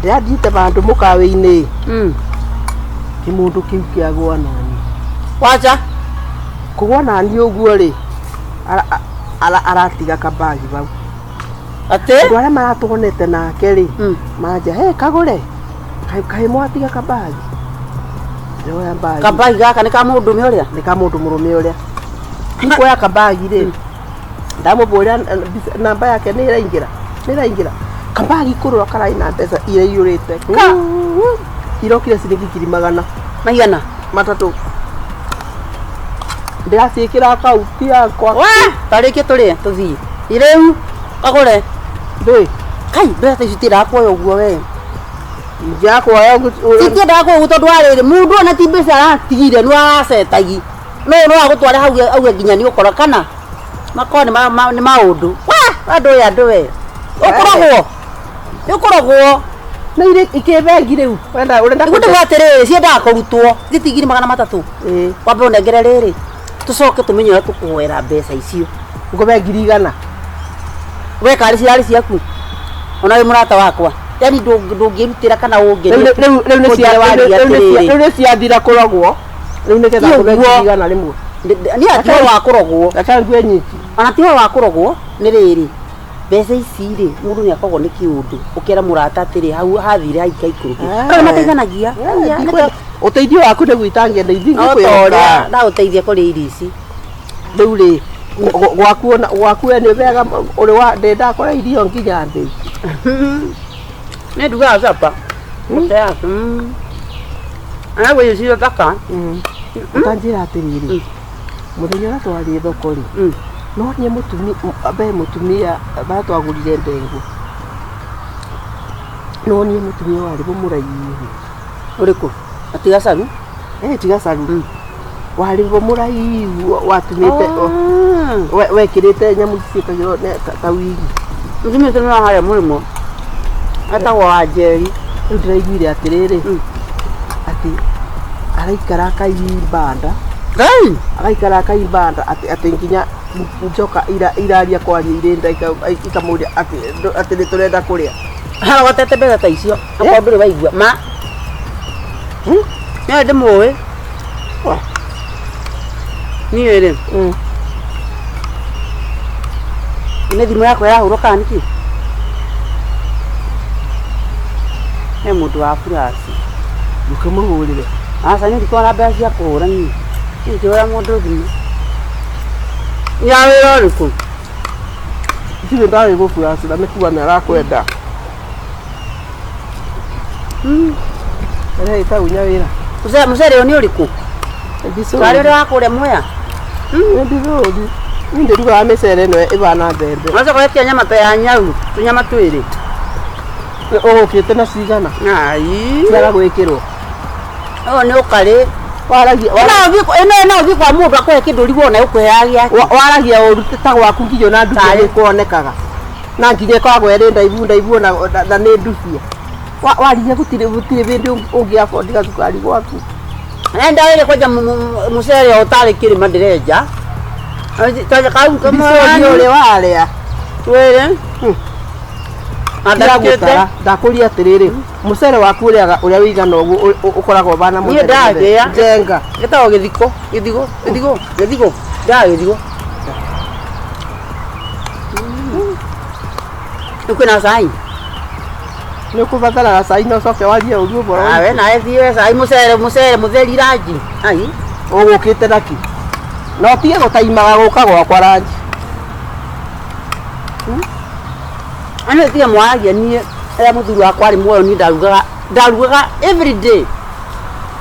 Ndĩrathiĩte vandũ mũkawa-inĩ. Kĩmũndũ kĩu kĩagũa nani. Wacha. Kũgũa nani ũguo rĩ, aratiga kabagi vau. Atĩ? Andũ arĩa maratuonete nake rĩ, manja, "Hey, kagũre. Kaĩ mwatiga kabagi?" Ndĩroya mbagi. Kabagi gaka nĩ ka mũndũrũme ũrĩa? Nĩ ka mũndũ mũrũme ũrĩa. Nikuoya kabagi rĩ, ndamũbũrĩra namba yake nĩ ĩraingĩra, nĩ ĩraingĩra. Kabagi kũrora kararĩ na mbeca iraiyũrĩte. Ka! Irokire ciringi ngiri magana. Maigana? Matatũ. Ndĩraciĩkĩra akaunti yakwa. Wa! Tarĩkie tũrĩe tũthiĩ. Rĩu kagũre. Ndũĩ? Kai, mbeca ici itiendaga kuoya ũguo we. Ingĩaga kuoya ũguo. Citiendaga kuoya ũguo tondũ wa rĩrĩ, mũndũ ona ti mbeca aratigire nĩ aracetagi. No no agũtware hau auge nginya nĩ ũkora kana makorwo nĩ maũndũ. Wa! Andũ aya andũ we. Ũkũrogwo. Nĩ ũkũrogwo. Nĩ irĩ ikĩ bengi rĩu. Ũrenda ũrenda Nĩguo ndĩmwĩre atĩrĩrĩ, ciendaga kũrutwo. Gĩti 300,000. Ĩĩ. Wambe ũnengere rĩrĩ. Tũcoke tũmenye ũrĩa tũkũhoera mbeca icio. Ngũbe 100,000. We karĩ cirarĩ ciaku. Ona wĩ mũrata wakwa. Yaani ndũngĩrutĩra kana ũngerie. Rĩu rĩu nĩ cia rĩu nĩ ciathira kũrogwo. Rĩu nĩgetha ngũbe 100,000 rĩmwe. Niĩ ati ũhoro wa kũrogwo. Reke ngue nyiki. Ona ti ũhoro wa kũrogwo nĩ rĩrĩ. Mbeca ici rĩ, mũndũ nĩ akoragwo nĩ kĩũndũ. Ũkera mũrata atĩrĩ, hau hathire haikaikũrũke. Andũ nĩ mateithanagia. Ũteithio waku nĩguo itangĩenda ithiĩ No ta ũrĩa ndagũteithia kũrĩa irio ici. Rĩu rĩ, gwaku ona gwaku we nĩ wega ũrĩ wa ndĩ ndakora irio nginya thĩ. Nĩ ndugaga capa. Anaguo irio cio thaka. Ũtanjĩra atĩrĩrĩ, mũthenya ũrĩa twarĩ thoko rĩ, no niĩ mũtumia be mũtumia barĩa twagũrire ndengũ. No niĩ mũtumia warĩ mũraihu. Ũrĩkũ? Ati gacaru? Eh, ti gacaru. Warĩ mũraihu watumĩte wekĩrĩte nyamũ ici ciĩkagĩrwo ta wigi. Mũtumia ũcio nĩ wa harĩa mũrĩmo. Etagwo Wanjeri. Rĩu ndĩraiguire atĩrĩrĩ, atĩ araikara akaimba nda. Ngai! Araikara akaimba nda atĩ atĩ nginya njoka iraria kwaria irĩ nda ikamũria atĩ atĩ nĩ tũrenda kũrĩa. Arogotete mbeca ta icio. Akorwo ndũrĩ waigua. Ma. Niĩ ndĩmũĩ. Niĩ rĩ. Nĩ thimũ yakwa ĩrahũrwo kana nĩkĩ? He mũndũ wa flash. Ndũkĩmũhũrĩre. Aca niĩ ndikoragwo na mbeca cia kũhũra niĩ. Niĩ ndingĩhũrĩra mũndũ thimũ. Nĩ ya wĩra ũrĩkũ? Ndirĩ ndarĩ gũburacĩra nĩ kuga nĩ arakwenda. Ĩrĩa ĩtagwo nyawĩra. Mũcere ũyũ nĩ ũrĩkũ? Tarĩ ũrĩa wa kũrĩa Mwea? Nĩ ndithũri. Niĩ ndĩrugaga mĩcere ĩno ĩbana mbembe. Ũgacoka ũgetia nyama ta ya nyau, tũnyama twĩrĩ. Ũgũkĩte na cigana? Ai. Ciaga gwĩkĩrwo. Ũyũ nĩ ũkarĩ. Waragia Ĩno no ũthiĩ kwa mũndũ akũhe kĩndũ ũrigwo ona ũkũheaga gĩake. Waragia ũru ta gwaku nginya ona ndubia nĩ kuonekaga. Na nginya ĩkoragwo ĩrĩ ndaibu ndaibu ona na nĩ ndubia. Waririe gũtirĩ gũtirĩ hĩndĩ ũngĩ afford gacukari gwaku. Enda wĩrĩ kwenja mũcere ũtarĩ kĩrĩma ndĩrenja. Kau Ndicũria ũrĩa warĩa. Twĩrĩ. Ndagũtara ndakũria atĩrĩrĩ, mũcere waku ũrĩaga ũrĩa ũigana ũguo ũkoragwo ũbana Niĩ ndagĩa. Njenga. Gĩtagwo gĩthiko, gĩthigo, gĩthigo, gĩthigo. Ndaga gĩthigo. Rĩu kwĩna cai? Nĩ ũkũbataraga cai na ũcoke warie ũru ũboro. Ah, we nawe thiĩ we cai mũcere mũcere mũtheri ranji. Ai. Ũgũkĩte na kĩ? Na ũtige gũtaimaga gũka gwakwa ranji. Ani tiga mwaragia niĩ rĩrĩa mũthuri wakwa arĩ muoyo niĩ ndarugaga ndarugaga every day.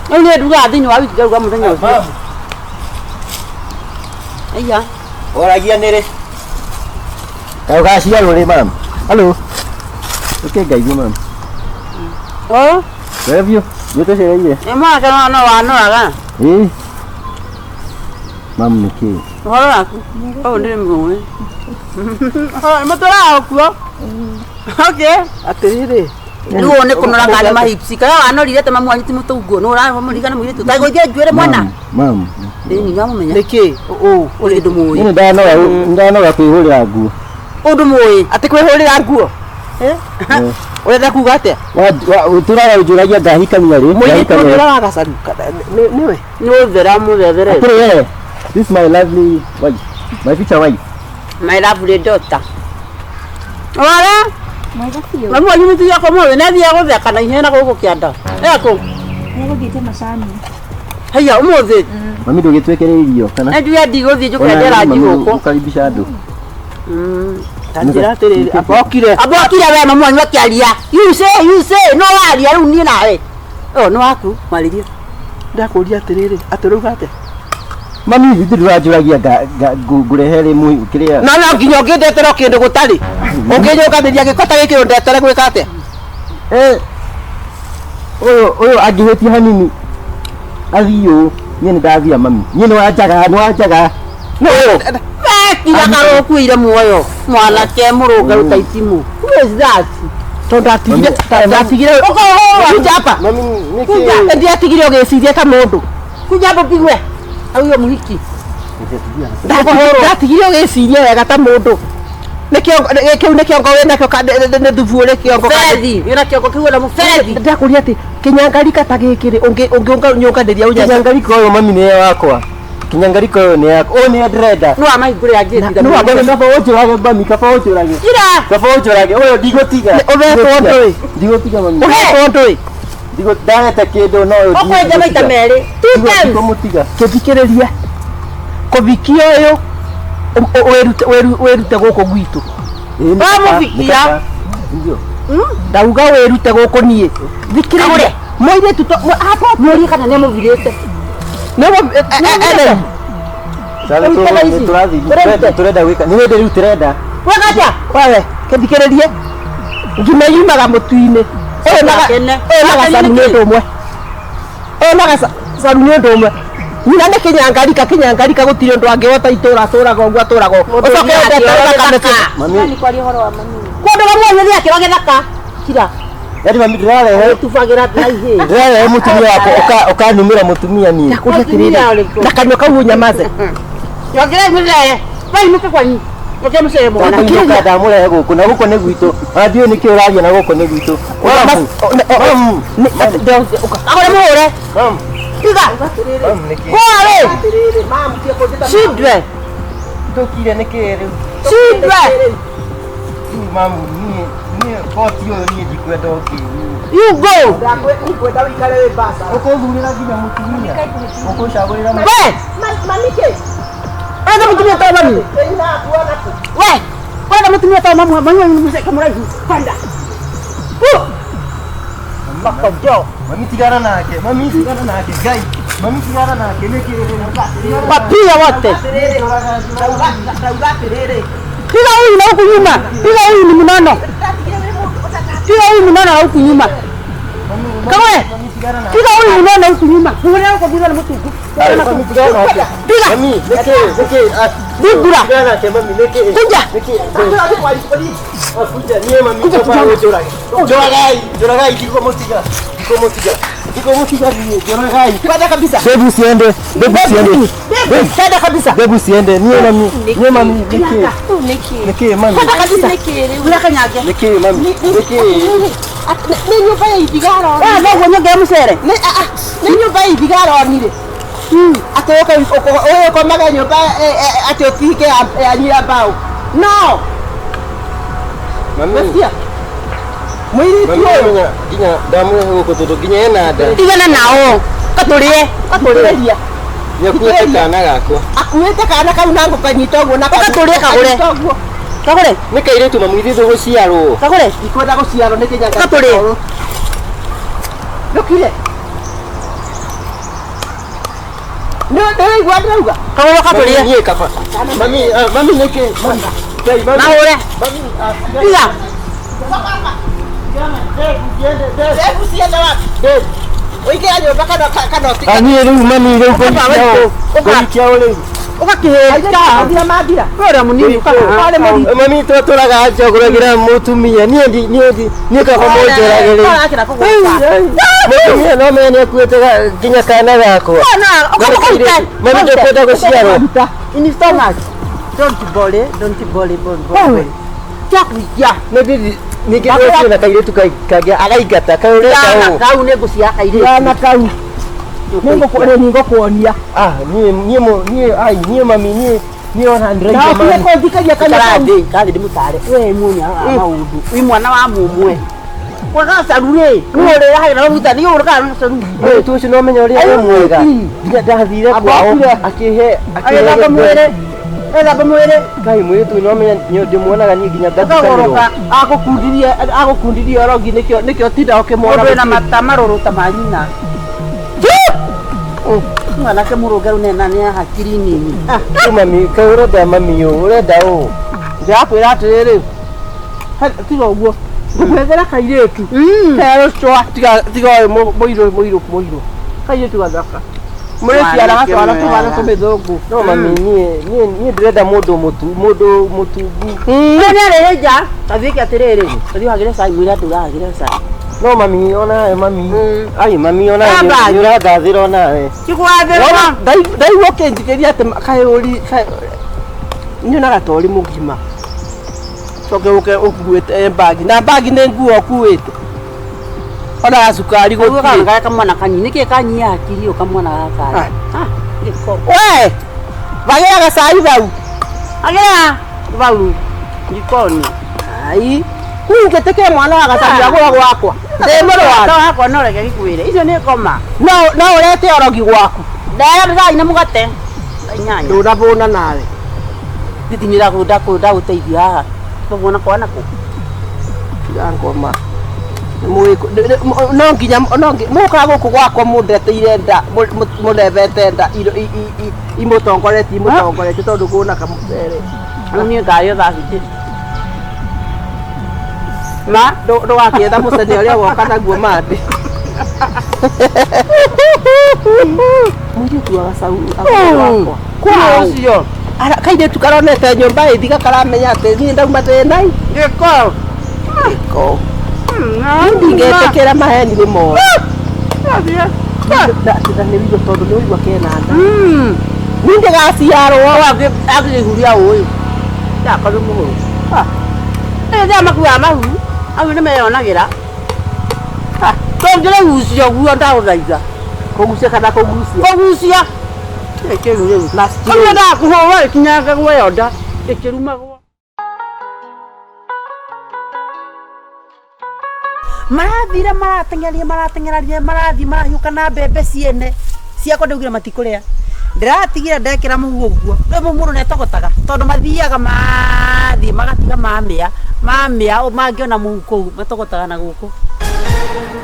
Rĩu niĩ ndugaga thĩinĩ wa wiki ngaruga mũthenya ũcio. Aiya. Oragia nĩ rĩ? Kaĩ ũgaciarwo rĩ mam? Hello. Ũke ngeithie mam. Oh, Wega biũ. Nĩ tũcereire. nĩ mwanake no no wanoraga. Ĩĩ. Mam nĩ kĩĩ? Ũhoro waku? Ũyũ ndĩrĩ mũĩ. Mũtũraga kuo. Okay. Atĩrĩrĩ. Rĩu ũyũ nĩ kũnora kana nĩ mahipsi. Kana wanorire ta mamu wanyu ti mũtũnguo. Nĩ ũramũririkana mũirĩtu. Ta gũithia njuĩrĩ mwana. Mam. Ĩni nĩwamũmenya. Nĩkĩ? Ũ. Ũrĩ ndũmũĩ. Niĩ ndanoga ndanoga kwĩhũrĩra nguo. Ũndũ mũĩ. Atĩ kwĩhũrĩra nguo? Ũrenda kuga atĩa? Ũtũraga ũnjũragia ngahikania rĩ? Mũirĩtu ũngĩ ũrĩa wagacaru nĩwe. Nĩ ũthera mũthethere. Atĩrĩ we, this is my lovely wife, my future wife. My lovely daughter. Wara, Mwega biũ. mami wanyu mũtumia wakwa mũthĩ nĩ athiaga gũtheka na ihenya na gũkũ kĩanda. Ekũ? Nĩegũthiĩte macani. Haiya ũmũthĩ. Mami ndũgĩtwĩkĩre irio kana? Nĩ njuge ndigũthiĩ njũke ndera Mami gũkũ. ũkaribisha andũ. Ta njĩra atĩrĩrĩ, amba okire. Amba okire we mami wanyu akĩaria. You say, you say, no waria rĩu niĩ nawe. Oh, nĩ waku, mwarĩrie. Ndakũria atĩrĩrĩ, atĩ ũrauga atĩa? Mami ithuĩ ndũranjũragia ngũrehe rĩ kĩrĩa. No no nginya ũngĩndetera o kĩndũ gũtarĩ. Ũngĩnyũnganĩria gĩko ta gĩkĩ ũndetere gwĩka atĩa? Eh, ũyũ ũyũ angĩhĩtia hanini athiĩ ũũ niĩ nĩ ndathira mami niĩ nĩ wanjaga nĩ wanjaga. No. Wekira karũkuire muoyo. Mwanake mũrũngarũ ta itimũ. Who is that? Tondũ ndatigire ndatigire kuja hapa. Mami Kuja ndiatigire ũgĩciria ta mũndũ. Kuja hapo pigwe. Au huyo mũhiki. Ndatigire ũgĩciria wega ta mũndũ. Nĩ kĩongo kĩu nĩ kĩongo wĩnakĩo nĩ thubu ũrĩ kĩongo Fethi, wĩna kĩongo kĩu na mũbethi. Ndakũria atĩ kĩnyangarika ta gĩkĩ rĩ ũngĩnyũnganĩria ũnya Kinyangariko ũyũ mami nĩ wakwa. Kinyangariko ũyũ nĩ yakwa. Ũyũ nĩwe ndĩrenda. No amahingũre angĩ. No amwe kaba ũnjũrage mami kaba ũnjũrage. Kira. Kaba ũnjũrage ũyũ ndigũtiga. Ũhetwo ndũĩ? Ndigũtiga mami. Ũhetwo ndũĩ? Ndagete kĩndũ no ũyũ Ũkwenja maita merĩ. Two times. Ndigũmũtiga. Kĩthikĩrĩria kũbikia ũyũ wĩrute gũkũ gwitũ. Wamũbikia. Ndio. Ndauga wĩrute gũkũ niĩ. Thikĩrĩria mũirĩtu hapa Mũrie kana nĩ amũvirĩte. nĩ Sasa tũrathiĩ tũrenda gwĩka nĩ hĩndĩ rĩu tũrenda. Weka atĩa? Wewe kĩthikĩrĩrie ngima yumaga mũtu-inĩ ũyũ na ũyũ na gacaru nĩ ũndũ ũmwe ũyũ na gacaru nĩ ũndũ ũmwe nyina nĩ kĩnyangarika kĩnyangarika gũtirĩ ũndũ angĩhota itũra atũraga ũguo atũraga ũguo ũcoke ũndete thakame Mami Nĩ kwaria ũhoro wa mami. Kũndũ gamwe nĩ akĩra gĩthaka. Kira. yaani mami ndĩrarehe Tubagĩra na ihĩ. ndĩrarehe mũtumia wakwa ũkanumĩra mũtumia niĩ. Ndakũria atĩrĩrĩ na kanua kau ũnyamaze Nyongerei mũcere. Wainũke kwanyu. Nyongere mũcere mwana. Ndakũinũka ndamũrehe gũkũ na gũkũ nĩ gwitũ. Ona ndiũĩ nĩkĩ ũraria na gũkũ nĩ gwitũ. Agũre mũhũre. Mam. Tiga. Mam nĩkĩ? Hũra rĩ. Shindwe. Tũkire nĩkĩ rĩu? Shindwe. Rĩu mamu niĩ niĩ koti ũyũ niĩ ndikwenda ũkĩ. You go. Ngwenda wĩikare wĩ mbaca. Ũkũthurĩra nginya mũtumia. Ũkũcagũrĩra We. Wenda mũtumia ta mami. We. Wenda mũtumia ta mami mami wanyu mũcere kamũraihu. Kwenda. Makojo. Mami tigana nake. Mami tigana nake. Ngai. Mami tigana nake nĩkĩ rĩu? Wapia wote. Ndauga atĩrĩrĩ Piga huyu na huku nyuma. Piga huyu ni mnono. Piga huyu mnono na huku nyuma. Kawe. Piga huyu mnono huku nyuma. Muone huko bila mtungu. Piga. Mami nĩkĩ nĩkĩ? Thungura. Tigana nake mami nĩkĩ? Kuja. Nĩkĩ? Kuja niĩ mami Kuja, kaba kuja. ũnjũrage. Njũragai, njũragai ndikũmũtiga. Ndikũmũtiga. Ndikũmũtiga niĩ njũragai. Kwenda kabisa. Bebu siende, bebu siende. Kwenda kabisa. Bebu siende, niĩ mami, niĩ mami nĩkĩ? Nĩkĩ? Nĩkĩ mami? Kwenda kabisa. Nĩkĩ rĩu? Ula kanyage. Nĩkĩ mami? Nĩkĩ? Nĩ nyũmba ya ithiga aronire. Wewe noguo nyongere mũcere. Nĩ nyũmba ya ithiga aronire. Atĩ ũke ũkomage nyũmba atĩ ũtihike yanyu ya mbaũ. No. Mami. Wesikia? Mũirĩtu Mami ũyũ. nginya nginya ndamũrehe gũkũ tondũ nginya ena nda. Tigana nao. Katũrĩe. Thikĩrĩria. Nĩakuĩte kana gakwa. Akuĩte kana kau na ngũkanyita ũguo na Ũgatũrĩe kagũre. kanyita ũguo. Kagũre. Nĩ kairĩtu mami ithuĩ tũgũciarwo. Kagũre. Ndikwenda gũciarwo nĩ kĩnyanga. Gatũrĩe. Ndũkire. Nĩ nĩwaigua ndĩrauga? Kagũre Mami katũrĩe. niĩ kaba. Mami mami nĩkĩ? Mami. Ngai mami. Mahũre. Mami. Piga. Hebu ciende wapi? Ũingĩra nyũmba kana kana ũtige. Niĩ rĩu mami rĩu Ũka. kũhikia ũ rĩu. Ũgakĩhĩka. Mathira mathira. Ũrĩa mũnini ũkaha. Mami twatũraga njagũragĩra mũtumia niĩ ndi niĩ ndi niĩ kaba mũnjũrage rĩu. Ũrakĩra kũgũka. Mũtumia no menya nĩakuĩte nginya kana gakwa. Ũkamũkũruta. Mami ndũkwenda gũciarwo. In stomach. Don't worry, don't worry, don't worry. Tia kuikia. Nĩ ndĩ Ningĩ ũcio na kairĩtu kangĩ againgata kaĩ ũrenda Kana ũũ. kau nĩ ngũcia kairĩtu. Kana kau. Nĩngũkuonia. Ah, niĩ niĩ niĩ ai niĩ mami niĩ niĩ ona ndĩraigua Ndakire mami. kũnjikaria kana kau. Karathe, karathe ndĩmũtare. We muonia maũndũ. Wĩ mwana wa mũmwe. Wagacaru rĩ, nĩ ũrĩrahagĩra maguta, nĩ ũrĩkaga gacaru. Mũirĩtu ũcio no menya ũrĩa wĩ mwega. Nginya ndathire kwao akĩhe Agĩthamba mwĩrĩ. Agĩthamba mwĩrĩ. Kai mũirĩtu ũyũ no menya ndĩmuonaga niĩ nginya ngatukanĩrwo. Akagũrũka. Agũkundirie agũkundirie orogi nĩkĩo nĩkĩo tinda ũkĩmuona. Mũndũ wĩna mata marũrũ ta ma nyina. Mwanake mũrũngaru nena nĩ hakiri nini. Rĩu mami kaĩ ũrenda mami ũũ ũrenda ũũ. Ndĩrakwĩra atĩrĩrĩ. Tiga ũguo. Ngũkwethera kairĩtu. Kerũcwa tiga tiga ũyũ mũirũ mũirũ mũirũ. Kairĩtu gathaka. Mũrĩciara gatwara tũhana tũmĩthũngũ. No mami niĩ niĩ niĩ ndĩrenda mũndũ mũtu mũndũ mũtungu. Nĩ arĩ nja. Athiĩke atĩrĩrĩ, athiĩ ũhagĩre cai mwĩre andũ ũrahagĩre cai. No mami onawe mami. Ai mami onawe Amba. nĩ ũrangathĩra onawe. Tikwathĩrwo. Ndaigua ũkĩnjikĩria atĩ kaĩ ũri nyonaga ta ũrĩ mũgima. Coke ũke ũkuĩte mbagi na mbagi nĩ nguo ũkuĩte. Ona gacukari Ũguo gũtirĩ. kana kamwana kanini nĩkĩ kanyia hakiri ũyũ kamwana gaka. Ah, gĩko. We! Vagĩra gacai vau. Agĩra vau jikoni. Ai. Kũingĩtĩkĩre mwana wa gacai agũra gwakwa. Ndĩ mũrwaru. No hakwa no reke gĩkwĩre. Icio nĩ ngoma. No no ũrete orogi gwaku. Ndaya cai na mũgate. Inyanya. Ndũnabũna nawe. Nditinira ndagũteithia haha. Tũguona kwa nakũ. Tiga ngoma. No nginya no mũkaga gũkũ gwakwa mũndeteire nda mũndethete nda imũtongoretie imũtongoretie tondũ kũna kamũcere. Rĩu niĩ ngarĩo thaa citi. Ma ndũgakĩetha mũcene ũrĩa woka naguo mandĩ. Mũirĩtu wa gacau agũra gwakwa. Ũcio. Kairĩtu karonete nyũmba ĩthiga karamenya atĩ niĩ ndauma ndĩ nai. Gĩko. Gĩko. Ndingĩtĩkĩra maheni nĩ moru. Na nĩ wĩigua tondũ nĩ ũigua kena nda. Niĩ ndĩgaciarwo. Akĩhuria ũyũ. Ndakorwo mũhũrũ. Ĩĩ makuaga mahu. Au nĩ meyonagĩra. Tũngĩrĩgucia ũguo ndagũthaitha. Kũgucia kana kũgucia. Kũgucia. Kĩu rĩu. Na Kũu ndakũhũra ĩkinyangagwo ĩyo nda ĩkĩrumagwo. Marathire marateng'eria marateng'eraria marathiĩ marahiũka na mbembe ciene ciakwa ndaugire matikũrĩa ndĩratigire ndekĩra mũhu ũguo rĩu mũndũ nĩatogotaga tondũ mathiaga mathiĩ magatiga mamĩa mamĩa mangĩona mũhu kũu matogotaga na gũkũ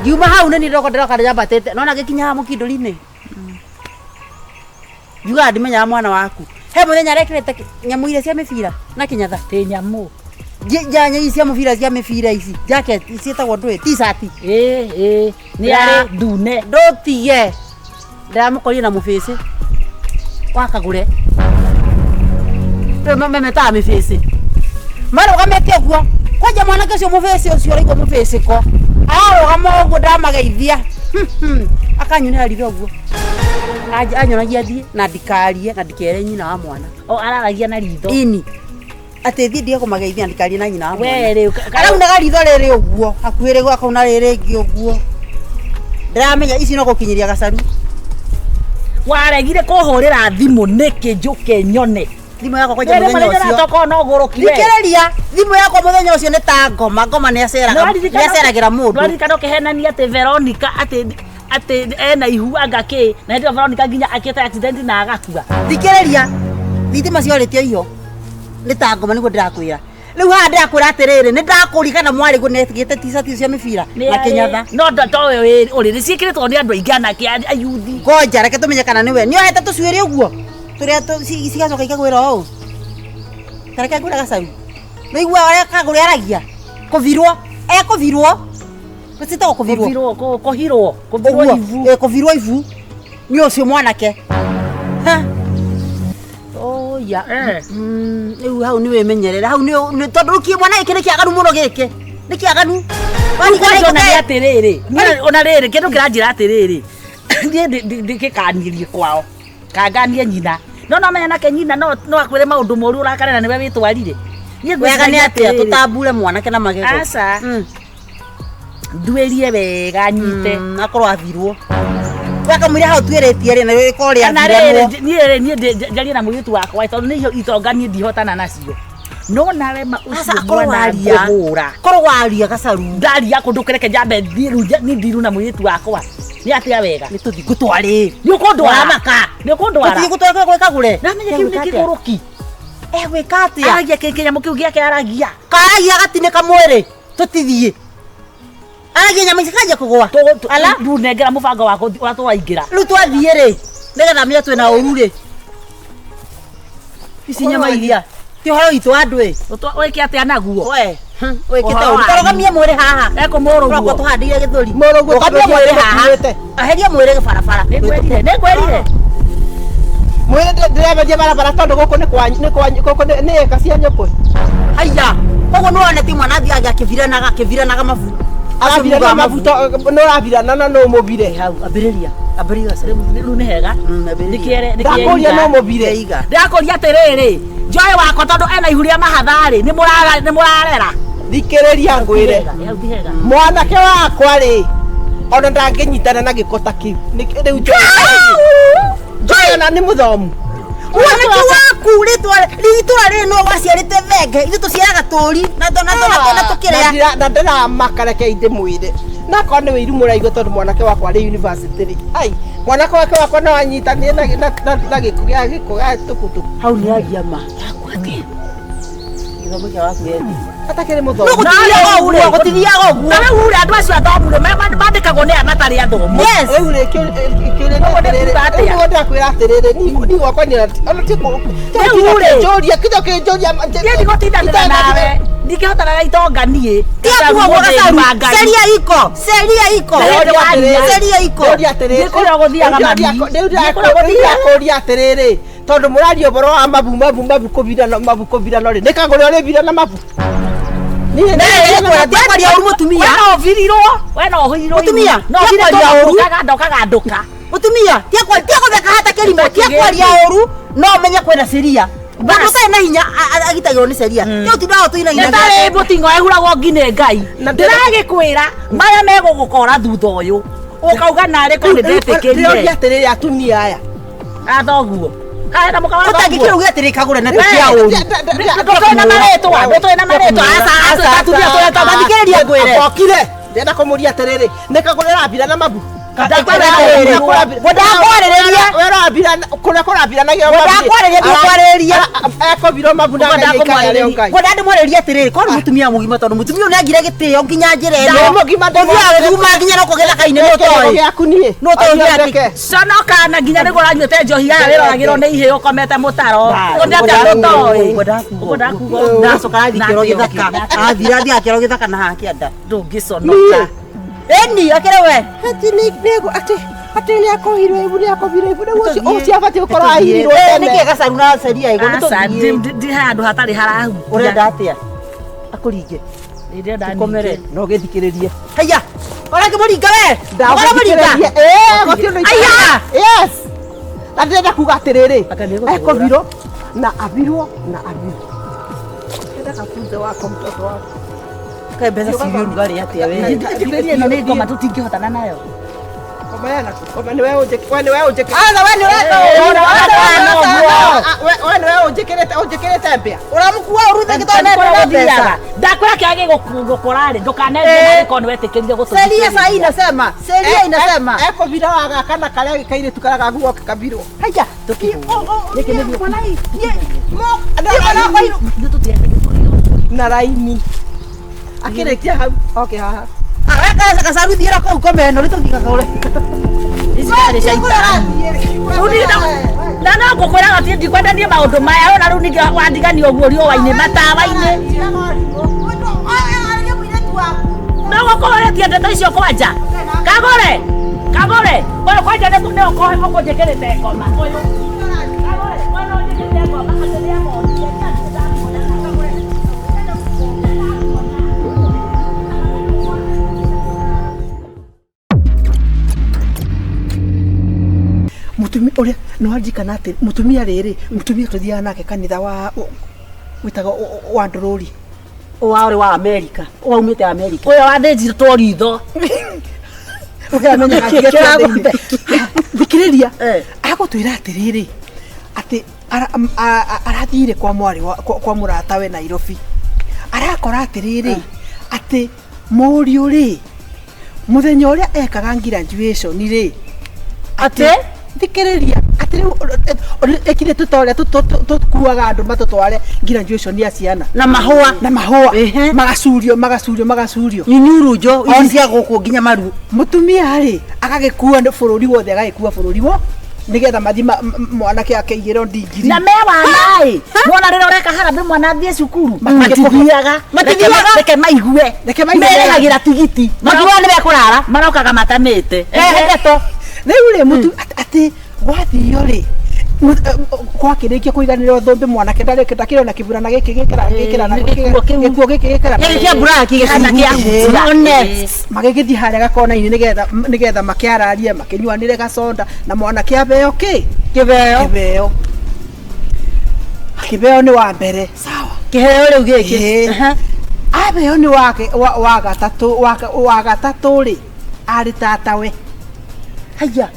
ngiuma hau nĩ niĩ ndĩroka ndĩroka ndĩambatĩte nona ngĩkinya haha mũkindũri-inĩ ngiugaga ndimenyaga mwana waku he mũthenya arekĩrĩte nyamũ iria cia mĩbira na kĩnyatha Tä nyamå njanya ici cia mũbira cia mĩbira ici jacket ciĩtagwo ndũĩ t-shirt nä arä ndune ndũtige ndĩramũkorire na mũbĩcĩ wakagũre memetaga mĩbĩcĩ marũgamĩte ũguo kwanja mwanake ũcio mũbĩcĩ ũcio ũraigua mũbĩcĩko ararũgama ũguo ndamageithia akanyunĩra ritho ũguo anyonagia thiĩ na ndikarie na ndikere nyina wa mwana o araragia na ritho ini atĩ thiĩ ndige kũmageithia na ndikarie na nyina wa mwana we rä araunaga ritho rĩrĩ ũguo hakuhĩ rĩguo akauna rĩrĩ rĩngĩ ũguo ndĩramenya ici no gũkinyĩria gacaru waregire kå hå rä ra thimå nä kä njå ke nyone thimũ yakwa kwanja mũthenya ũcio tokorwo no gå rå ki thikĩrĩria thimũ yakwa mũthenya ũcio nĩ ta ngoma ngoma nĩaceragĩra mũndũ nwaririkana å kä henania atä Veronica atä atä ena ihu anga kä na hä ndä ä yo Veronica nginya akä te accident na agakua thikĩrĩria thitima ciorĩtio iho nĩ ta ngoma nĩguo ndĩrakwĩra rĩu haha ndĩrakwĩra atĩrĩrĩ nĩ ndakũrigana mwarĩ guo nĩekĩrĩte t-shirt cia mĩbira na kĩnyatha no towe å rä nä ciäkä rä two nä andå aingä anake ayuthi ngoja reke tũmenye kana nĩwe nĩohete tũcuĩrĩ ũguo tũrĩa cigacoka ikagwĩra ũũ ta reke ngwĩre gacaru nĩigua ũrĩa kagũrĩ aragia kũvirwo ekũvirwo ciĩtagwo kũvirwo kå hirwo kå virwo ũguo ibu ĩ, kũvirwo ibu nĩ ũcio mwanake Ha. Oya. Rĩu hau nĩ wĩmenyerere hau nĩ tondũ rĩu kĩ mwana gĩkĩ nĩ kĩaganu mũno gĩkĩ nĩ kĩaganu Kwanja ona nĩ atĩrĩrĩ ona rĩrĩ kĩndũ kĩranjĩra atĩrĩrĩ niĩ ndĩgĩkanirie kwao kanganie nyina no no menya nake nyina no no akwĩre maũndũ moru ũrakare na nĩwe wĩtwarire Niĩ Wega nĩ ngwĩciria atĩa atĩrĩrĩ. tũtambure mwanake na magego. Aca. Nduĩrie wega nyite. Akorwo athirwo. Wakamwĩra hau twĩrĩtie rĩ na rĩkorwo Kana rĩrĩ rĩathirwo. niĩ rĩ niĩ njarie na mũirĩtu wakwa tondũ nĩ itonga niĩ ndihotana nacio. No nawe ma Aca ũcio akorwo mwana waria. ngũhũra. Korwo waria gacaru. Ndaria kũndũ kũreke njambe thiĩ rĩu niĩ ndiru na mũirĩtu wakwa. Nĩ atĩa wega? Nĩ tũthiĩ ngũtwarĩ. Nĩ ũkũndwara. Ũramaka. Nĩ ũkũndwara. Tũthiĩ gũtwara kũrĩa kagũre. Ndamenya kĩu nĩ kĩgũrũki. Egwĩka atĩa? Aragia kĩ kĩnyamũ kĩu gĩake aragia. Karagia gatinĩka mwĩrĩ. Tũtithiĩ. Aragia nyama ici kanjia kũgũa. Ala. Rĩu nengera mũbango wakwa ũrĩa tũraingĩra. Rĩu twathiĩ rĩ nĩgetha menye twĩna ũru rĩ. Ici nyama iria. Ti ũhoro witũ andũ ĩ. Wĩke atĩa naguo? We. Wĩkĩte Ũhoro ũru. wanyu. Tũrũgamie mwĩrĩ haha. Ekũmũrũguo. Tũrokwo tũhandĩire gĩthũri. Mũrũguo Rũgamia tondũ mwĩrĩ haha. nĩtũkuĩte. Eheria mwĩrĩ barabara. Nĩngwĩrire. Nĩngwĩrire. Mwĩrĩ ndĩremeria barabara tondũ gũkũ nĩ kwanyu nĩ kwanyu gũkũ nĩ ĩka cia nyũkũ. Haiya. Koguo nĩwona ti mwana athiaga akĩviranaga akĩviranaga mabu. Arabirana mabu nĩ ũrabirana na no ũmũbire. Hau ambĩrĩria. Ambĩrĩria gacaru. Rĩu nĩ hega. Ambĩrĩria. Nĩkĩere Ndakũria no ũmũbire. Iga. Ndĩrakũria atĩrĩrĩ njoe wakwa tondũ ena ihu rĩa mahatha-rĩ nĩ mũrarera. Thikĩrĩria ngwĩre. Hau ti hega. Mwanake wakwa rĩ ona ndangĩnyitana na gĩko ta kĩu. Rĩu njoe ona nĩ mũthomu. Mwanake waku rĩtwa rĩitũra rĩrĩ no waciarĩte thenge ithuĩ tũciaraga tũri na na tũkĩrĩa. Na ndĩramaka reke ndĩmwĩre. Na akorwo nĩ wĩiru mũraigua tondũ mwanake wakwa arĩ university rĩ. Ai, mwanake wake wakwa no anyitanire na gĩko gĩa gĩko gĩa tukutuku. Hau nĩ aria ma. Gĩthomo kĩa waku ethĩ. Atakĩrĩ No mũthomu. gũtithiaga ũguo, gũtithiaga ũguo. Na rĩu rĩ andũ acio athomu rĩ mandĩkagwo nĩ aya matarĩ athomu. Yes. Rĩu rĩ kĩũria nĩ atĩrĩrĩ. Rĩu nĩguo ndĩrakwĩra atĩrĩrĩ niĩ gwakwa nĩ ona ti Rĩu rĩ. kũnjũria kĩndũ kĩnjũria Niĩ ndigũtindanĩra nawe. Ndingĩhotana na itonga niĩ. Tiga kuga ũguo gacaru. Ceria iko. Ceria iko. Ceria iko. Ndĩũria atĩrĩrĩ. Nĩ kũrĩa gũthiaga mami. Rĩu Nĩ kũrĩa gũthiaga. ndĩrakũria atĩrĩrĩ tondũ mũraria ũhoro wa mabu mabu mabu kũbirana mabu kũbirana rĩ nĩ kagũrĩ ũrĩbirana mabu. Niĩ Tiga kwaria ũru mũtumia. We no ũbirirwo. We no ũhirirwo. Mũtumia, No tiga ũbire kwaria tondũ ũru. ndokagandũka. Mũtumia, tiga gũtheka hata kĩrimũ, tiga kwaria ũru no ũmenye kwĩna ceria. Mũndũ ũtarĩ na hinya agitagĩrwo nĩ ceria. Tiga ũtindaga ũtũinaina. Nĩ tarĩ mũting'o ehuragwo ngi nĩ Ngai. Na Ndĩragĩkwĩra maya megũgũkora thutha ũyũ. Ũkauga narĩ korwo Ndĩroria nĩndetĩkĩrire. atĩrĩrĩ atumia aya. Athoguo. Kaĩ na mũka wa Ũtangĩkĩra thoguo. uge atĩrĩ kagũre na tia ũru. Ndũtũĩ na marĩtwa, ndũtũĩ na marĩtwa. Aca, aca, atumia tũretwo Thikĩrĩria ngwĩre. Okire. Ndĩrenda kũmũria atĩrĩrĩ nĩ kagũrĩ ũrabirana mabu. Ndakwarĩrĩria. Kũrĩa kũrabiranagĩrwo Ndakwarĩrĩria, ndikwarĩrĩria. Ekũbirwo mabu na Ngai aikare arĩ o Ngai. Ngwenda ndĩmwarĩrie atĩrĩrĩ korwo nĩ mũtumia mũgima tondũ mũtumia ũyũ nĩangire gĩtĩo nginya njĩra ĩno. Nĩ mũgima Ũthiaga gĩthuma nginya no gĩthaka-inĩ nĩ ũtoĩ. Gĩaku niĩ. Nĩ ũtoĩ gĩake. Ndeke. Conoka na nginya nĩguo ũranyuĩte njohi ya wĩroragĩrwo nĩ ihĩĩ ũkomete mũtaro. Ũndĩ atĩa ndũtoĩ. Ũkwenda kuga ũguo. Ndacoka arathiĩ kĩoro gĩthaka. Athire athiĩ akĩoro gĩthaka na haha kĩanda. Ndũngĩconoka. Ĩni akĩrĩ we. Atĩ nĩ atĩ atĩ nĩ akohirwo ibu nĩ akohirwo ibu rĩu ũcio ũcio abatiĩ gũkorwo ahirirwo tene. Nĩkĩ gacaru na ceria ĩgo nĩ Aca, tũthiĩ. ndi handũ hatarĩ harahutia. Ũrenda atĩa? Akũringe. Ndĩrenda Tũkomere. ningĩ. No gĩthikĩrĩrie. Haiya. Ũrakĩmũringa we. Ũramũringa. Ndagũthikĩrĩrie. Ĩĩ gũtirĩ ũndũ Aya! Yes. Na ndĩrenda kuga atĩrĩrĩ Aka nĩgũtũra. ekũbirwo na abirwo na abirwo. Ndĩrenda kafunze wako mtoto wako. Kaĩ mbeca ciĩ ũrugarĩ atĩa we? Njikĩrie ĩno nĩ ngoma tũtingĩhotana nayo. Koma yana koma nĩwe ũnjĩkĩrĩte we nĩwe ũnjĩkĩrĩte. Aca we nĩ ũreka ũru. We nĩwe ũnjĩkĩrĩte ũnjĩkĩrĩte mbĩa. Ũramũkua ũru thĩ tondũ nĩ mbeca. Ndakwĩra kĩrĩa gĩgũkora rĩ ndũkanenje marĩko nĩ wetĩkĩrire gũtũthikĩrĩria. Seria sahi inasema, seria inasema. Ekũbira wa gaka na karĩa kairĩtu karĩa gaguo kabirwo. Haiya. Na raini. Akĩrĩkia hau oke haha. Gacaru thiĩra kũu kome ĩno nĩ tũthiĩ kagũre. Ici ciarĩ caitani. Rĩu niĩ na no ngũkwĩra atĩ ndikwenda niĩ maũndũ maya ona rĩu ningĩ wandigania ũguo riũa-inĩ matawa-inĩ. No gũkorwo ũrĩtie ndeto icio kwanja. Kagũre. Kagũre. Ũyũ kwanja nĩ ũkũnjĩkĩrĩte ngoma. Ũyũ. Kagũre. Ũyũ nĩ ũnjĩkĩrĩte ngoma atĩ nĩamonire. Kagũre. Mutumia uria no anjikana ati mutumia riri mutumia tuthiaga nake kanitha wa Wĩtagwo wa ndũrũri. Wa wa America, waumĩte America. Ũyũ wathĩnjirwo ritho. Ũkamenyaga Kĩragũthe. Thikĩrĩria. Eh. Agũtwĩra atĩrĩrĩ atĩ arathire kwa mwarĩ kwa mũratawe Nairobi, arakora atĩrĩrĩ atĩ mũriũ rĩ, mũthenya ũrĩa ekaga graduation rĩ, Atĩ? Thikĩrĩria, atĩ rĩu ekire tũta ũrĩa tũkuaga andũ matũtware graduation ya ciana. Na mahũa. Na mahũa. Ehe. Magacurio, magacurio, magacurio. Inyurunjo ici cia gũkũ nginya maru. Mũtumia rĩ, agagĩkua nĩ bũrũri wothe, agagĩkua bũrũri wo nĩgetha mathi mwanake akeigĩrwo ndigiri. Na me wana ĩ, mwana rĩrĩa ũreka harambĩ mwana athiĩ cukuru, Matithiaga. matithiaga. Reke maigue. Reke maigue. Merĩhagĩra tigiti. Makiuga nĩ mekũrara. Marokaga matamĩte. Ehe, ndeto. Rĩu rĩ, mũtu atĩ gwathio rĩ, gwakĩrĩkia kũiganĩrwo thũmbĩ, mwanake ndakĩrĩ na kĩburana gĩkĩ gĩkĩra gĩkĩra na Gĩkuo kĩu. gĩkuo gĩkĩ gĩkĩra. Gĩkĩ kĩa mburaki. Kana kĩa hutia. One. Magĩgĩthiĩ harĩa gakona-inĩ nĩgetha makĩararie, makĩnyuanĩre gaconda, na mwanake abeo kĩ? Kĩbeo. Kĩbeo. Kĩbeo nĩ wa mbere, sawa. Kĩheo rĩu gĩkĩ. Ĩĩ. Aha. Abeo nĩ wake wa gatatũ, wa gatatũ rĩ, arĩ tatawe. Haya.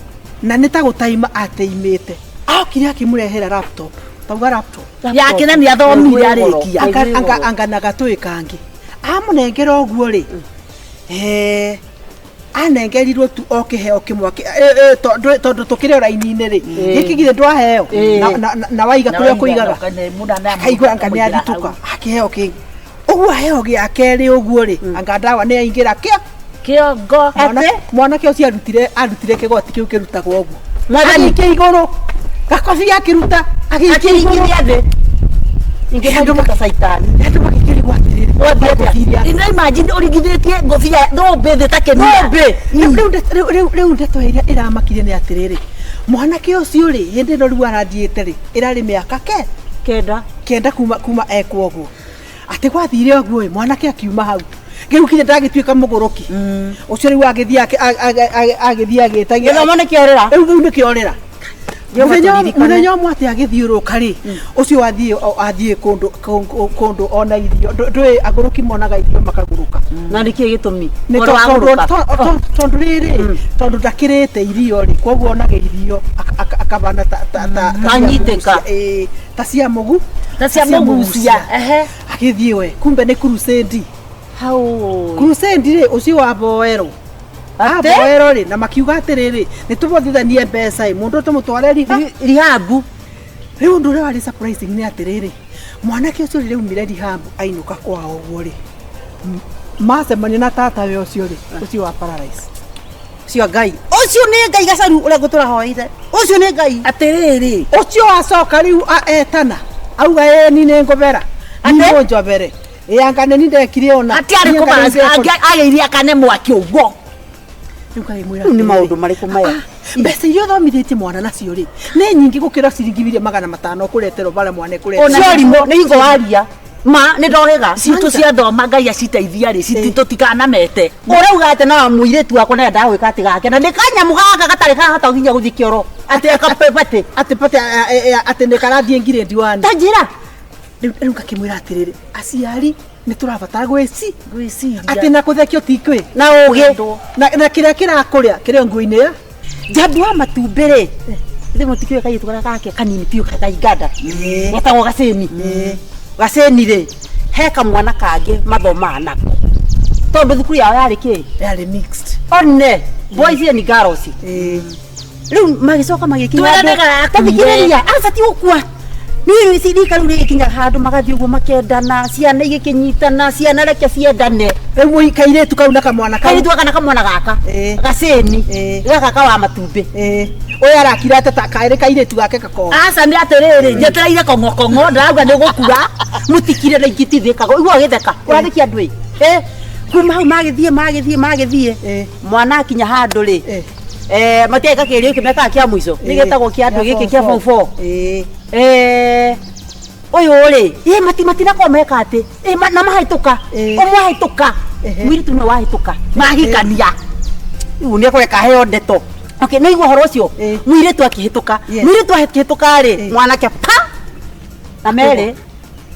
Na nĩ ta gũtaima ateimĩte, okire akĩmũrehera laptop, tauga laptop. Yake na nĩ athomire arĩkia. Anga na gatũĩ kangĩ amũnengera ũguo rĩ, anengerirwo tu o kĩheo kĩmwe tondũ tũkĩrĩ o raini-inĩ rĩ, gĩkĩ githĩ ndwaheo na waiga kũrĩa ũkũigaga, akaigua anga nĩ athitũka akĩheo kĩngĩ ũguo, aheo gĩa kerĩ ũguo rĩ, anga ndawa nĩ aingĩra kĩa Kĩongo. Mwanake ũcio arutire kĩgoti kĩu kĩrutagwo ũguo. Mwathani. Agĩikia igũrũ gakobia, akĩruta, agĩikia igũrũ. Akĩringithia thĩ. Ingĩmũruta ta caitani. Andũ magĩkĩrigwo atĩrĩrĩ, Wathiĩ atĩa? ngũbia. Ina imagine ũringithĩtie ngũbia thũmbĩ thĩ ta kĩmia. Thũmbĩ. Rĩu ndeto ĩrĩa ĩramakire nĩ atĩrĩrĩ, mwanake ũcio rĩ, hĩndĩ ĩno rĩu arathiĩte rĩ, ĩrarĩ mĩaka ke 9. 9 kuma ekwo ũguo, atĩ gwathire ũguo ĩ, mwanake akiuma hau rĩu kinya ndagĩtuĩka mũgũrũki ũcio, rĩu agĩthiĩ agĩthiĩ agĩtagia. Gĩthomo nĩ kĩorĩra. Rĩu nĩ kĩorĩra. Jehova Mũthenya tũririkane. Mũthenya ũmwe atĩ agĩthiũrũka rĩ, ũcio athiĩ kũndũ ona irio. Ndũĩ agũrũki monaga irio makagũrũka. Na nĩ kĩĩ gĩtũmi? Nĩ Ũhoro wa gũrũka. tondũ rĩrĩ, tondũ ndakĩrĩte irio rĩ, koguo onaga irio akabana ta cia Anyitĩka. mũgucia, ĩĩ, ta cia mũgu Ta cia mũgucia. Ehe. Agĩthiĩ we, kumbe nĩ crusade. Hau. Crusade rĩ, ũcio waboerwo. Atĩ? Aboerwo rĩ, na makiuga atĩrĩrĩ, nĩ tũbothithanie mbeca ĩ, mũndũ tũmũtware riha Rihabu. Rĩu ũndũ ũrĩa warĩ surprising nĩ atĩrĩrĩ, mwanake ũcio rĩrĩa aumire rehab ainũka kwao ũguo rĩ, macemania na tatawe ũcio rĩ, ũcio wa paralyze. Ũcio Ngai. Ũcio nĩ Ngai gacaru ũrĩa ngũtũra hoeire. Ũcio nĩ Ngai. Atĩrĩrĩ. Ũcio acoka rĩu etana auga ĩ ni nĩ ngũbera Atĩ? njobere ĩ anga nĩ ni ndekire ona. Hatiarĩ Niĩ anga nĩ ndekire. agĩirie akane mwaki ũguo. Rĩu ngagĩmwĩra Rĩu nĩ atĩrĩrĩ, maũndũ marĩkũ maya? Mbeca iria ũthomithĩtie mwana nacio rĩ, nĩ nyingĩ gũkĩra ciringi 500,000 ũkũreterwo bara mwana ĩkũreterwo. Cio rimũ nĩ hingo waria. Ma nĩ ndohĩga. Citũ ciathoma Ngai aciteithia rĩ, tũtikanamete. Ũrauga atĩ no mũirĩtu wakwa nĩendaga gwĩka atĩ gake na nĩ kanyamũ gaka gatarĩ kahota nginya gũthiĩ kĩoro atĩ akapepatĩ. Atĩ pate atĩ nĩ karathiĩ ngirĩndi wani. Ta njĩra. Rĩu ngakĩmwĩra atĩrĩrĩ, aciari nĩ tũrabatara gwĩci Gwĩciria. Atĩ na kũthekio ti kwĩ Na ũgĩ. Na kĩrĩa kĩrakũrĩa kĩrĩa nguo-inĩ ya Njambu wa matumbĩ rĩ, ithe mũtikĩũĩ kairĩtu karĩa gake kanini biũ ta Uganda getagwo Gacĩni. Gacĩni rĩ, he kamwana kangĩ mathomaga nako tondũ thukuru yao yarĩ kĩ? Yarĩ mixed. One boys and girls. Rĩu magĩcoka magĩkinya Twĩrane handũ- garakuire. Ta thikĩrĩria, aca ti gũkua. Nĩ rika rĩu rĩgĩkinya handũ magathiĩ ũguo makendana, ciana igĩkĩnyitana, ciana reke ciendane. Rĩu kairĩtu kau na kamwana kau. Kairĩtu gaka na kamwana gaka. Gacĩni. Gaka ka wa matumbĩ. Ũyũ arakira atĩ ta karĩ kairĩtu gake gakoo. Aca nĩ atĩrĩrĩ, njetereire kong'okong'o ndĩrauga nĩ gũkua. Mũtikire na ingĩtithĩkaga igua gĩtheka ũrathĩkia andũ ĩ. Kuma hau magĩthiĩ magĩthiĩ magĩthiĩ, mwana akinya handũ rĩ, matiaika kĩgerio gĩkĩ mekaga kĩa mũico nĩ gĩtagwo kĩa andũ gĩkĩ kĩa form four. Ũyũ rĩ, ĩ matinakorwo meka atĩ ĩ na mahĩtũka, ũmwe ahĩtũka, mũirĩtu nĩwe wahĩtũka. Mahikania. Rĩu nĩ ekũreka aheo ndeto. Okay, nĩ igua ũhoro ũcio, mũirĩtu akĩhĩtũka, mũirĩtu akĩhĩtũka rĩ, mwanake pa na merĩ.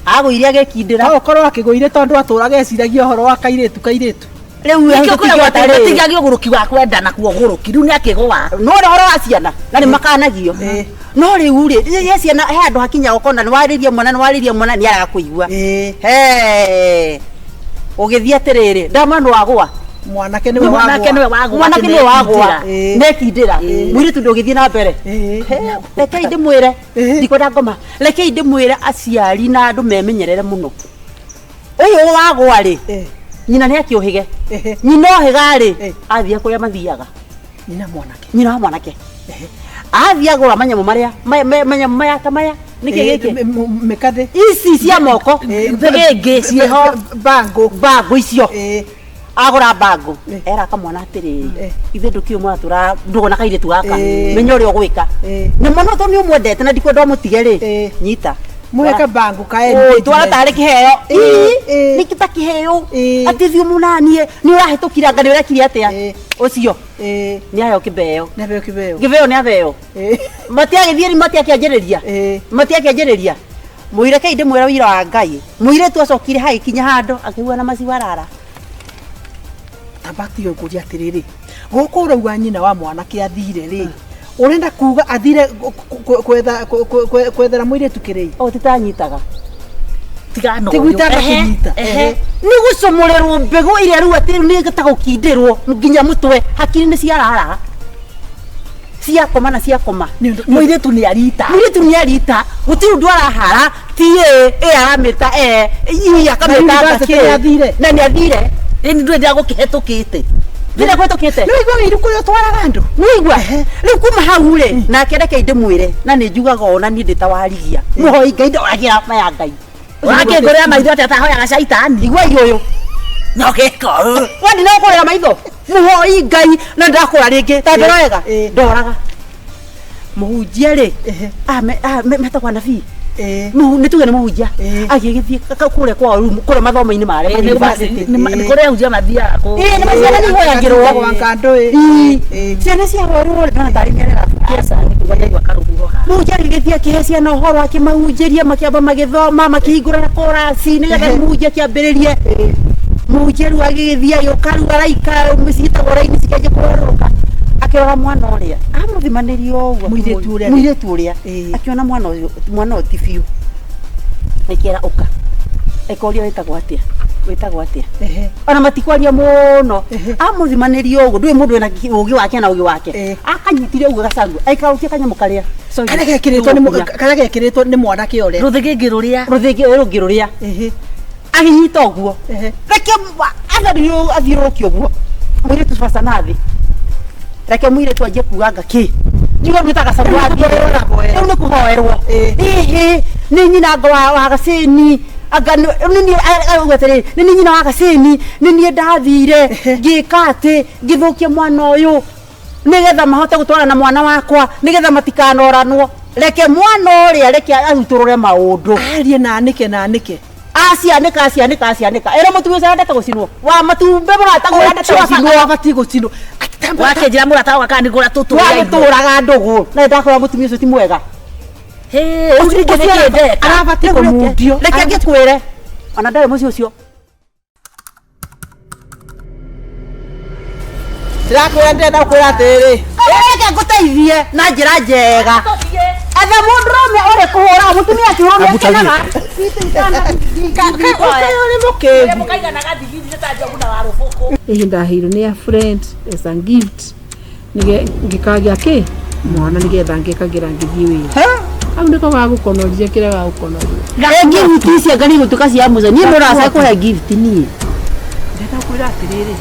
Agũire agĩkindĩra. No ũkorwo akĩgũire tondũ atũraga eciragia ũhoro wa kairĩtu kairĩtu. Rĩu Nĩkĩo kwĩragwo atĩ rĩ. gũtigia ũgũrũki wa kwendana kuo ũgũrũki rĩu nĩ akĩgũa. No ũhoro wa ciana na nĩ makanagio. Ĩĩ. No rĩu rĩ, rĩrĩa ciana he handũ hakinya ũkona nĩ warĩria mwana nĩ warĩria mwana nĩ araga kũigua. Ĩĩ. He. Ũgĩthiĩ atĩrĩrĩ, ndama nĩ wagũa. Mwanake nĩwe Mwanake wagũa. nĩwe wagũa. Mwanake nĩwe wagũa. Ĩĩ. Nekindĩra. Mũirĩtu ndũgĩthiĩ na mbere. Ĩĩ. He, rekei ndĩmwĩre Ĩĩ. ndikwenda ngoma rekei ndĩmwĩre aciari na andũ memenyerere mũno ũyũ wagũa rĩ Ĩĩ. nyina nĩ akĩũhĩge Ĩhĩ. nyina ohĩga rĩ Ĩĩ. athiĩ kũrĩa mathiaga Nyina mwanake. nyina wa mwanake athiĩ agũra manyamũ marĩa manyamũ maya ta maya nĩkĩ Ĩĩ, gĩkĩ mĩkathĩ. ici cia moko Ĩĩ. Thĩgĩngĩ ciĩho. Bangũ. bangũ icio Ĩĩ. agũra bangũ Ĩĩ. era kamwana atĩrĩrĩ Ĩĩ. ithe ndũkĩũĩ mũratũra ndũgũ na kairĩtu gaka Ĩĩ. menya ũrĩa ũgwĩka Ĩĩ. na mũno tondũ nĩ ũmwendete na ndikwenda ũmũtige rĩ Ĩĩ. nyita Mũhe kabangũ ka Ũĩ, twara tarĩ kĩheo Ĩĩ, Ĩĩ, ĩĩ. nĩ ta kĩheo Ĩĩ. atĩ thiĩ mũnanie nĩ ũrahĩtũkire anga nĩ ũrekire atĩa Ĩĩ. ũcio Ĩĩ. nĩ aheo kĩbeo Nĩ aheo kĩbeo. kĩbeo nĩ abeo Ĩĩ. matiagĩthiĩ rĩ matiakĩanjĩrĩria Ĩĩ. matiakĩanjĩrĩria mũirekei ndĩmwĩra wĩira wa Ngai mũirĩtu acokire hagĩkinya handũ akĩigua na maciwarara Tamba tiga ngũrie atĩrĩrĩ gũkũ ũrauga nyina wa mwanake athire rĩ ũrenda kuga athire kwetha kwethera mũirĩtu kĩrĩi o titanyitaga Tigana Ti ũyũ. gwĩtanga Ehe, kũnyita. ehe. nĩ gũcomorerwo mbegũ ĩrĩa rĩu atĩ rĩu nĩ ta gũkindĩrwo nginya mũtwe hakiri nĩ ciarara ciakoma na ciakoma Mũirĩtu nĩ arita. mũirĩtu nĩ arita gũtirĩ ũndũ arahara ti ĩ ĩ aramĩta e i akamĩta Na university anga nĩ athire. na nĩ athire Ĩni ndũĩ ndĩragũkĩhetũkĩte. thire kũhetũkĩte nĩ waigua wĩiru kũrĩa ũtwaraga andũ nĩigua rĩu kuma hau rĩ nake reke ndĩmwĩre na nĩ njugaga ona niĩ ndĩ ta warigia mũhoi Ngai ndoragĩra maya Ngai Ũrakĩngũrĩra maitho atĩa atahoyaga caitani. igua ũyũ Na ũgeka ũũ. wendi no kũrĩra maitho mũhoi Ngai na ndakũra rĩngĩ ta ndorega Ĩĩ. ndoraga mũhunjia rĩ Ehe. metagwo anabii Ĩĩ. nĩ tuge nĩ mũhunjia Ĩĩ. agĩgĩthiĩ kũrĩa kwao rĩu kũrĩa mathomo-inĩ marĩa ma university. Nĩ kũrĩa ahunjia mathiaga kũu. Ĩĩ, nĩ ciana nĩ ihoyagĩrwo. Wankandũ Ĩĩ. Ĩĩ. ciana ciahoerwo ndona tarĩ mĩarĩra Aca, nĩ kuga nyaigua karũhuho haha. mũhunjia agĩgĩthiĩ akĩhe ciana ũhoro akĩmahunjĩria makĩamba magĩthoma makĩhingũra korasi nĩgetha mũhunjia akĩambĩrĩrie mũhunjia rĩu agĩgĩthiĩ agĩũka rĩu araika ciĩtagwo raini cikĩanjia kũgarũrũka akĩrora mwana ũrĩa amũthimanĩria ũguo Mũirĩtu ũrĩa. mũirĩtu ũrĩa Ĩĩ. akĩona mwana ũyũ mwana ũyũ ti biũ akĩra ũka akĩũria wĩtagwo atĩa wĩtagwo atĩa Ehe. ona matikwaria mũno Ehe. amũthimanĩria ũguo ndũĩ mũndũ wĩna ũgĩ wake na ũgĩ wake Ĩĩ. akanyitire ũguo gacangu aikarũkia kanyamũ karĩa Sorry. Karĩa gekĩrĩtwo nĩ karĩa gekĩrĩtwo nĩ mwanake ũrĩa Rũthĩgĩngĩ rũrĩa. rũthĩngĩ rũngĩ rũrĩa Ehe. agĩnyita ũguo Ehe. reke athiũrũrũke ũguo mũirĩtu baca na thĩ reke mũirĩtu anjie kuga nga kĩ njuga mwĩta gacamu rĩu nĩ kũhoerwo Ĩĩ. ĩhĩ nĩ nyina anga wa gacĩni anga nĩ niĩ auga atĩrĩrĩ nĩ niĩ nyina wa gacĩni nĩ niĩ ndathire ngĩka atĩ ngĩthũkia mwana ũyũ nĩgetha mahote gũtwarana na mwana wakwa nĩgetha matikanoranwo reke mwana ũrĩa reke arutũrũre maũndũ arie na anĩke na anĩke acianĩka acianĩka acianĩka ĩra mũtumia ũcio arendete gũcinwo wa matumbĩ mũratagwo arendete gũcinwo abatiĩ gũcinwo Wakĩnjĩra mũrata wakwa kana nĩngũra tũtũrĩa irio. wagĩtũraga ndũgũ na nĩndakora mũtumia ũcio ti mwega Hĩ, rĩu ningĩ nĩkĩĩ ndeka? arabatiĩ kũmundio reke ngĩkwĩre ona ndarĩ mũciĩ ũcio ndĩrakwĩra ndĩrenda gũkwĩra atĩrĩrĩ reke ngũteithie na njĩra njega etha mũndũrũme ũrĩ kũhũra mũtumia akĩhũrwo nĩakenaga ũyũ nĩ mũkĩgu Mũkaiganaga ndigiri nĩ ta njogu na warũbũkũ. Ĩhĩ ndaheirwo nĩ a friend as a gift nĩge ngĩkagĩa kĩ mwana nĩgetha ngĩkagĩra ngĩthiĩ wĩra hau nĩko gagũkonoria kĩrĩa gagũkonoria gift icio anga nĩ igũtuĩka cia mũco niĩ mũraca kũhe gift niĩ ndĩrenda gũkwĩra atĩrĩrĩ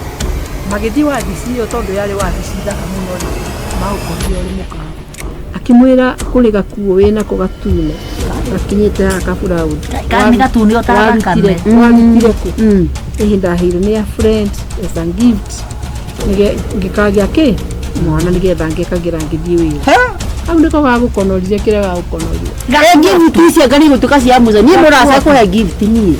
magĩthiĩ wabici ĩyo tondũ yarĩ wabici thaka mũno rĩ maũkorire ũrĩ mũkawa akĩmwĩra kũrĩ gakuo wĩnako gatune gakinyĩte haha kaburaũthi Ka- nĩ gatune o ta thakame. warutire kũ ĩhĩ ndaheirwo nĩ a friend as a gift nĩge ngĩkagĩa kĩ mwana nĩgetha ngĩkagĩra ngĩthiĩ wĩra hau nĩko gagũkonoria kĩrĩa gagũkonoria gift icio anga nĩ igũtuĩka cia mũco niĩ mũraca kũhe gift niĩ